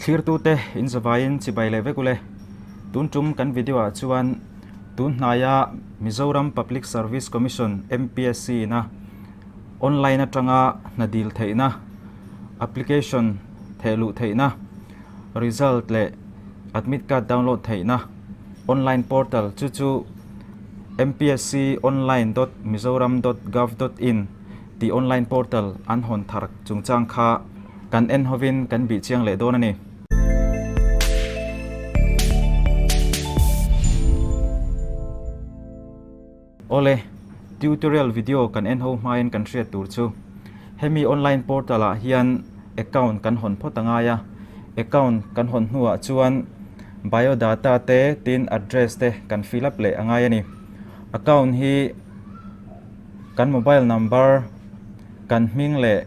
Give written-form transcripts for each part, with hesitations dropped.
Thlirtute in zavaiin chibai leh vek ule. Tun tum kan video ah chuan tun hnaia Mizoram Public Service Commission, MPSC, ina online atanga hna dil theihna, application theh luh theihna, result leh admit card download theihna online portal chu chu mpsconline dot mizoram dot gov dot in tih online portal an hawn thar chungchang kha kan en hovin kan bih chiang leh dawn a ni. Awle, tutorial video kan en ho hmain kan hriat tur chu hemi online portal ah hian account kan hawn phawt a ngai a, account kan hawn hnuah chuan biodata te tin address te kan fill up leh a ngai a ni. Account hi kan mobile number, kan hming leh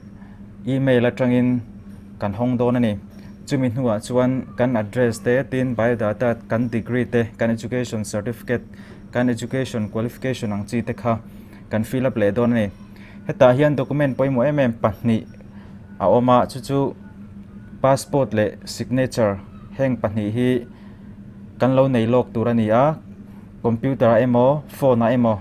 email atangin kan hawng dawn a ni. Chumi hnuah chuan kan address te tin biodata, kan degree te, kan education certificate, kan education qualification ang chi te kha kan fill up leh dawn a ni. Hetah hian document pawimawh em em pahnih a awm a, chu chu passport leh signature heng pahnih hi kan lo nei lawk tur a ni a, computer ah emaw phone ah emaw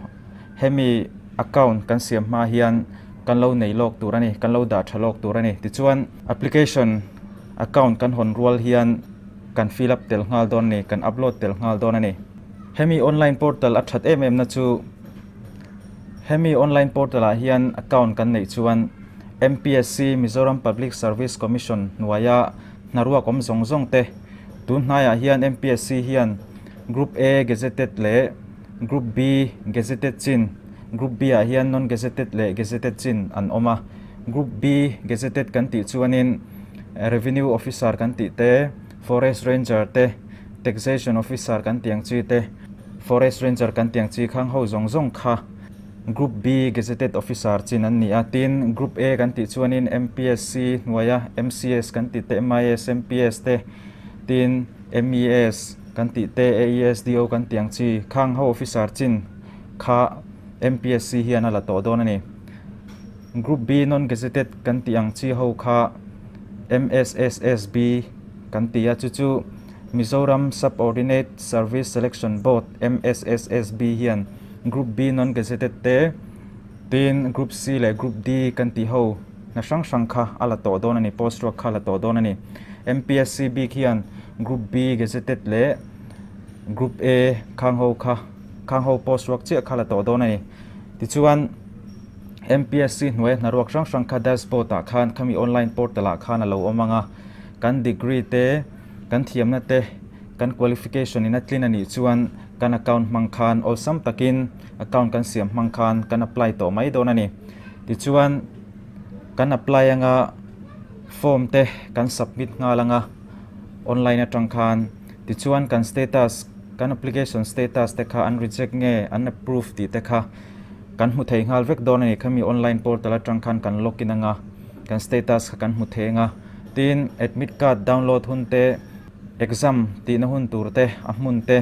hemi account kan siam hma hian kan lo nei lawk tur a ni, kan lo dah tha lawk tur a ni. Tichuan application account kan hawn rual hian kan fill up tel nghal dawn a ni, kan upload tel nghal dawn a ni. Hemi online portal a that em em na chu hemi online portal ah hian account kan neih chuan MPSC, Mizoram Public Service Commission, hnuaia hnaruak awm zawng zawng te tun hnaiah hian MPSC hian Group A gazetted leh Group B gazetted chin, Group B ah hian non-gazetted leh gazetted chin an awm a. Group B gazetted kan tih chuanin Revenue Officer kan tih te, Forest Ranger te, Taxation Officer kan tih ang chi te, Forest Ranger kan tih ang chi khang ho zawng zawng kha Group B Gazetted Officer chin an ni a. Tin, Group A kan tih chuanin MPSC hnuaia MCS kan tih te, MIS, MPS te, tin MES kan tih te, AES, DO kan tih ang chi khang ho officer chin kha MPSC hian a la tawh dawn a ni. Group B Non-Gazetted kan tih ang chi ho kha MSSSB kan ti a, chu chu Mizoram Subordinate Service Selection Board, MSSSB, hian Group B Non-Gazetted te, tin Group C leh Group D kan tih ho hna hrang hrang kha a la tawh dawn a ni, post ruak kha a la tawh dawn a ni. MPSC bik hian Group B Gazetted leh Group A khang ho kha khang ho post ruak chiah kha a la tawh dawn a ni. Tichuan, MPSC hnuaia hna ruak hrang hrang kha dashboard ah khan khami online portal ah khan a lo awm ang a, kan degree te, kan thiamna te, kan qualification in a tlin a nih chuan kan account hmang khan awlsam takin account kan siam hmang khan kan apply tawh mai dawn a ni. Tichuan kan apply anga form te kan submit nghal anga online atang khan tichuan kan status kan application status te kha an reject nge an approve tih te kha kan hmu thei nghal vek dawn a ni. Khami online portal atang khan kan login anga kan status kha kan hmu thei anga. Tin, admit card download hun te, exam tihna hun tur te, a hmun te,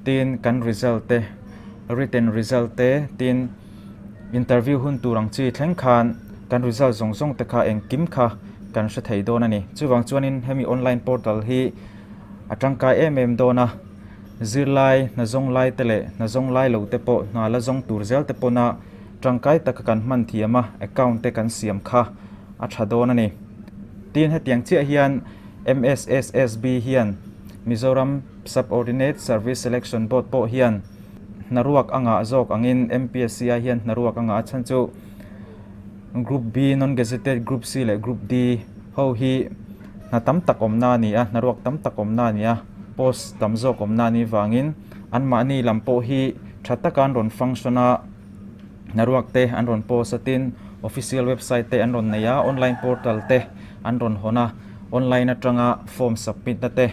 tin kan result te, written result te, tin interview hun tur ang chi thleng khan kan result zawng zawng te kha engkim kha kan hre thei dawn a ni. Chuvang chuanin hemi online portal hi a tangkai em em dawn a, zirlai hna zawng lai te leh hna zawng lai lo te pawh hna la zawng tur zel te pawna tangkai taka kan hman thiam a, account te kan siam kha a tha dawn a ni. Tin, hetiang chiah hian MSSSB hian Mizoram Subordinate Service Selection Board pawh hian hnaruak a ngah zawk angin MPSC ah hian hnaruak a ngah a chhan chu Group B, Non-Gazetted, Group C leh Group D ho hi hna tam tak awmna a ni a, hnaruak tam tak awmna a ni a, post tam zawk awmna a nih vangin anmahni lam pawh hi tha taka an rawn function a, Hnaruak te an rawn post a tin official website te an rawn nei a, online portal te an rawn hawn a, online atanga form submit na te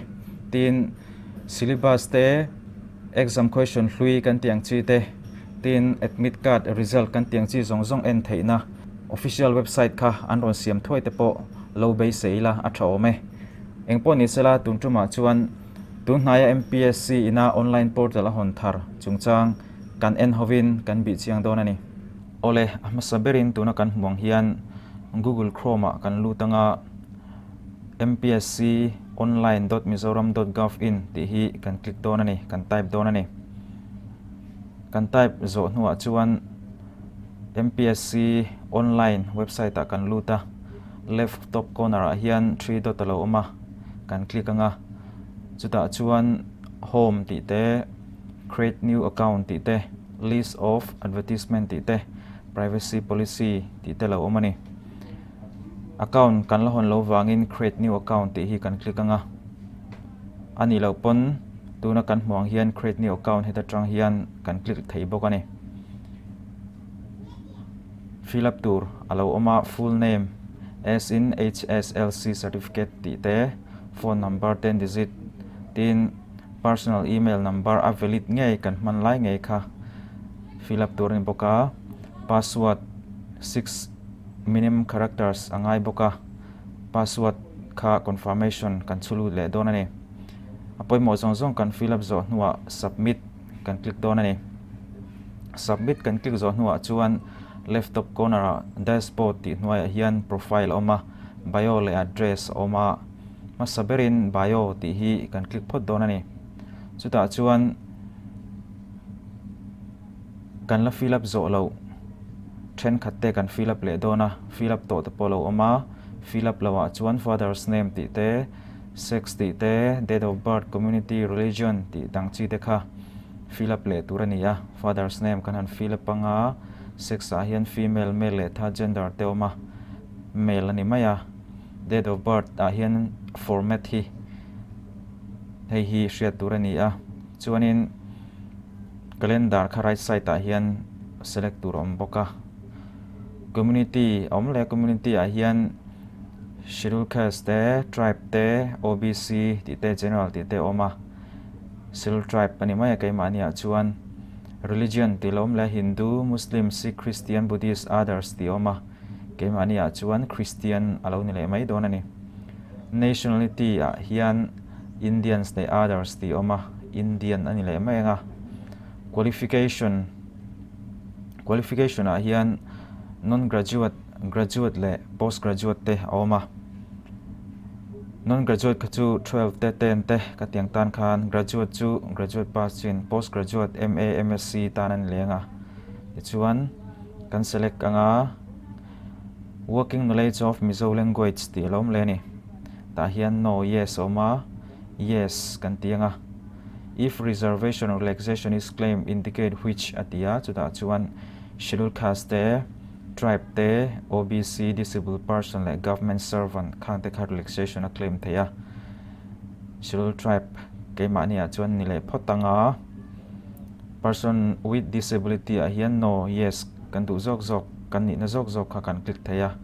tin syllabus te exam question hlui kan tih ang chi te tin admit card result kan tih ang chi zawng zawng en theihna official website kha an rawn siam thuai te pawh lo beisei ila a tha awm e. Engpawh ni sela tun tumah chuan tun hnaia MPSC ina online portal a hawn thar chungchang Kan en hovin kan bih chiang dawn a ni. Awle, a hmasa berin tuna kan hmuh ang hian Google Chrome ah kan lut anga MPSC Online dot mizoram dot gov in tih hi kan click dawn a ni, kan type dawn a ni. Kan type zawh hnuah chuan MPSC online website ah kan lut a, left top corner ah hian three dot a lo awm a, kan click ang a, chutah chuan home tih te, create new account tih te, list of advertisement tih te, privacy policy tih te lo awm a ni. Account kan la hawn lo vangin create new account tih hi kan click ang a, a nih loh pawn tuna kan hmuh ang hian create new account heta tang hian kan click thei bawk a ni. Fill up tur a lo awm a, full name as in HSLC certificate tih te, phone number 10 digit tin personal email number a valid ngei kan hman lai ngei kha fill up tur a ni bawk a, password 6. Minimum characters a ngai bawk a, password kha confirmation kan chhu lut leh dawn a ni. A pawimawh zawng zawng kan fill up zawh hnuah submit kan click dawn a ni. Submit kan click zawh hnuah chuan left top corner ah dashboard tih hnuaiah hian profile a awm a, bio leh address a awm a, hmasa berin bio tih hi kan click phawt dawn a ni. Chutah chuan. Kan la fill up zawh loh thenkhat te kan fill up leh dawn a, fill up tawh te pawh a lo awm a, fill up loh ah chuan father's name tih te, sex tih te, date of birth, community, religion tih dang chi te kha fill up leh tur a ni a, father's name kan han fill up ang a, sex ah hian female, male leh third gender te awm a, male a ni mai a, date of birth ah hian format hi hei hi hriat tur a ni a, chuanin. Calendar kha right side ah hian select tur a awm bawk a, community a awm leh a community ah hian schedule caste te tribe te OBC tih te general tih te a awm a, schedule tribe a ni mai a keimahni ah chuan religion tih lo awm leh a Hindu, Muslim, Sikh, Christian, Buddhist, others tih a awm a, keimahni ah chuan Christian a lo ni leh mai dawn a ni. Nationality ah hian Indians leh others tih a awm a, Indian a ni leh mai ang a. Qualification, Qualification ah hian non-graduate, graduate leh post-graduate te a awm a. Non-graduate kha chu 12 te, 10 te ka tiang tan khan graduate chu graduate pass chin post-graduate MA, MSc tan a ni leng a. Tichuan kan select ang a. Working knowledge of Mizo language tih a lo awm leh a ni. Tah hian no, yes a awm a, yes kan ti ang a. If reservation or relaxation is claimed, indicate which a ti a, chutah chuan Schedule Caste te, Tribe te, OBC, Disabled person leh Government servant khang te kha relaxation a claim thei a. Schedule Tribe keimahni ah chuan ni leh phawt ang a. Person with disability ah hian no, yes kan duh zawk zawk, kan nihna zawk zawk kha kan click thei a.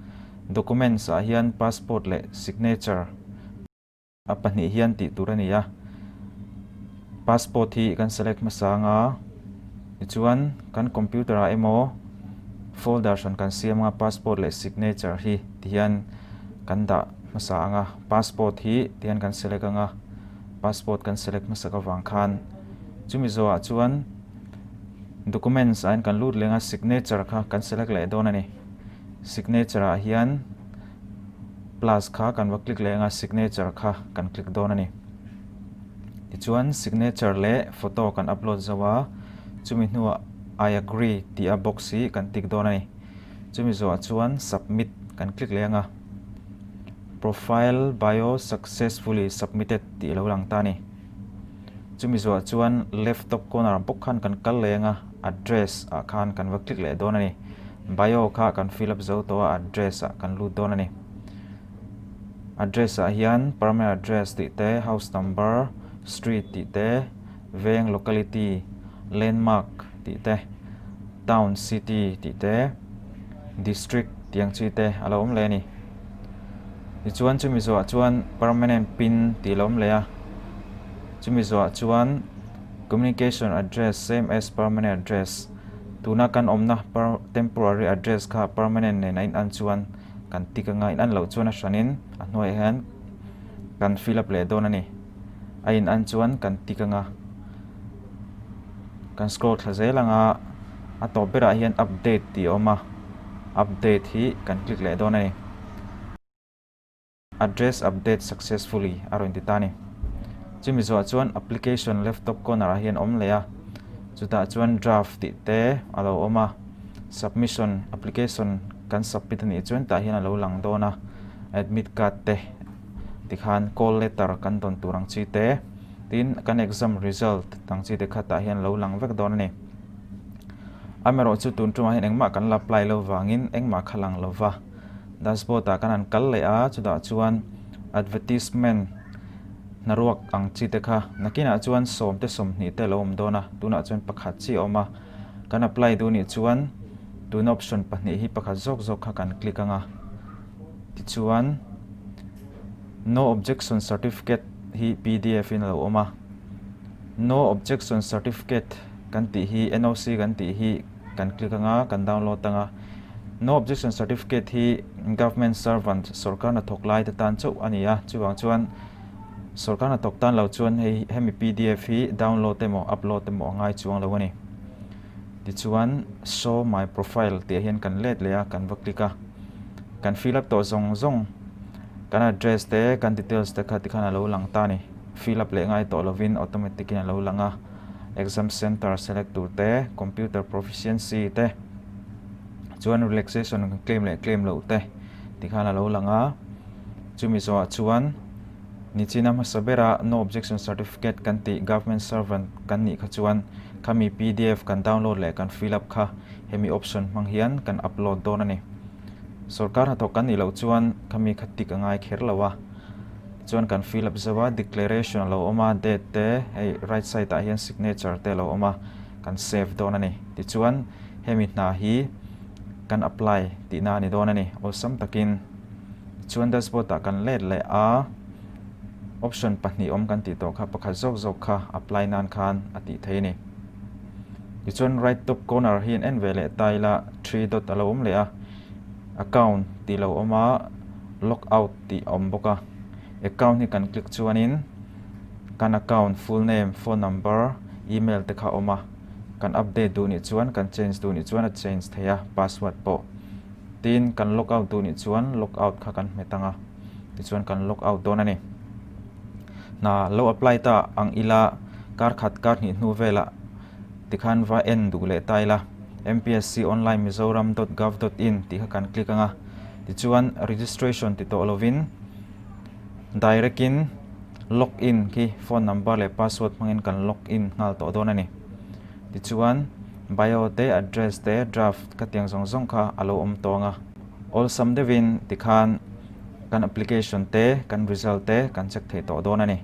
Documents ah hian passport leh signature a pahnih hian tih tur a ni a. Passport hi kan select hmasa anga tichuan kan computer ah emaw folder hran kan siam anga passport leh signature hi tihian kan dah hmasa anga passport hi tihian kan select anga passport kan select hmasak avang khan Chumi zawhah chuan documents ah hian kan lut leng a, signature kha kan select leh dawn a ni. Signature ah hian plus kha kan va click leh ang a, signature kha kan click dawn a ni. Tichuan signature leh photo kan upload zo a, chumi hnuah I agree tih a box hi kan tick dawn a ni. Chumi zawhah chuan submit kan click leh ang a, profile bio successfully submitted tih a lo lang ta a ni. Chumi zuah chuan left top corner ah bawk khan kan kal leng a, address ah khan kan va click leh dawn a ni. Bio kha kan fill up zo tawh a, address ah kan lut dawn a ni. Address ah hian permanent address tih te, house number, street tih te, veng locality, landmark tih te, town, city tih te, district tih ang chi te a lo awm leh a ni. Tichuan chumi zawhah chuan permanent pin tih a lo awm leh a, chumi zawhah chuan communication address same as permanent address tuna kan awmna per temporary address kha permanent nen a in an chuan kan tick anga in an loh chuan a hranin a hnuaiah hian kan fill up leh dawn a ni. A in an chuan kan tick anga kan scroll thla zel anga a tawp berah hian update tih a awm a update hi kan click leh dawn a ni. Address update successfully a rawn ti ta a ni. Chumi zawhah chuan application left top corner ah hian awm leh a, chutah chuan draft tih te a lo awm a, submission application kan submit a nih chuan tah hian a lo lang dawn a, admit card te tikhan call letter kan dawn tur ang chi te, tin kan exam result ang chi te kha tah hian a lo lang vek dawn a ni. Amaherawh chu tun tumah hian engmah kan la apply lo vangin engmah kha lang lo va. Dashboard ah kan han kal leh a, chutah chuan advertisement hnaruak ang chi te kha nakinah chuan sawm te 20 te a lo awm dawn a, tunah chuan pakhat chi a awm a, kan apply duh nih chuan tuna option pahnih hi pakhat zawk zawk kha kan click ang a, tichuan no objection certificate hi pdf in a lo awm a, no objection certificate kan tih hi NOC kan tih hi kan click ang a, kan download ang a. No objection certificate hi government servant sorkar hnathawk lai te tan chauh a ni a, chuvang chuan sorkar hnathawk tan lo chuan hei hemi pdf hi download emaw upload emaw a ngai chuang lo a ni. Tichuan show my profile tih ah hian kan let leh a, kan va click a, kan fill up tawh zawng zawng kan address te kan details te kha tikhan a lo lang ta a ni, fill up leh ngai tawh lovin automatic in a lo lang a, exam center select tur te computer proficiency te. Chuan relaxation kan claim leh claim loh te tikhan a lo lang a, chumi zawhah chuan nichina hmasa bera no objection certificate kan tih government servant kan nih kha chuan khami pdf kan download leh kan fill up kha hemi option hmang hian kan upload dawn a ni. Sorkar hnathawk kan nih loh chuan khami kha tik a ngai kher lo a, tichuan kan fill up zauh a, declaration a lo awm a, date te hei right side ah hian signature te a lo awm a, kan save dawn a ni. Tichuan. Hemi hna hi kan apply tihna a ni dawn a ni. Awlsam takin chuan dashboard ah kan let leh a, option pahnih awm kan tih tawh kha pakhat zawk zawk kha apply nan khan a tih theih a ni. Tichuan right top corner hi an en ve leh ta ila three dot a lo awm leh a, account tih lo awm a, log out tih a awm bawk a. Account hi kan click chuanin kan account full name, phone number, email te kha a awm a. Kan update duh nih chuan kan change duh nih chuan a change thei a, password pawh. Tin, kan log out duh nih chuan log out kha kan hmet ang a, tichuan kan log out dawn a ni. Hna lo apply ta ang ila kar khat kar hnih hnu velah tikhan va en duh leh ta ila mpsconlinemizoram.gov.in tih kha kan click ang a, tichuan registration ti tawh lovin direct in log in khi phone number leh password hmangin kan log in nghal tawh dawn a ni. Tichuan bio te address te draft ka tiang zawng zawng kha a lo awm tawng a. Awlsam deuhin tikhan kan application te kan result te kan check thei tawh dawn a ni.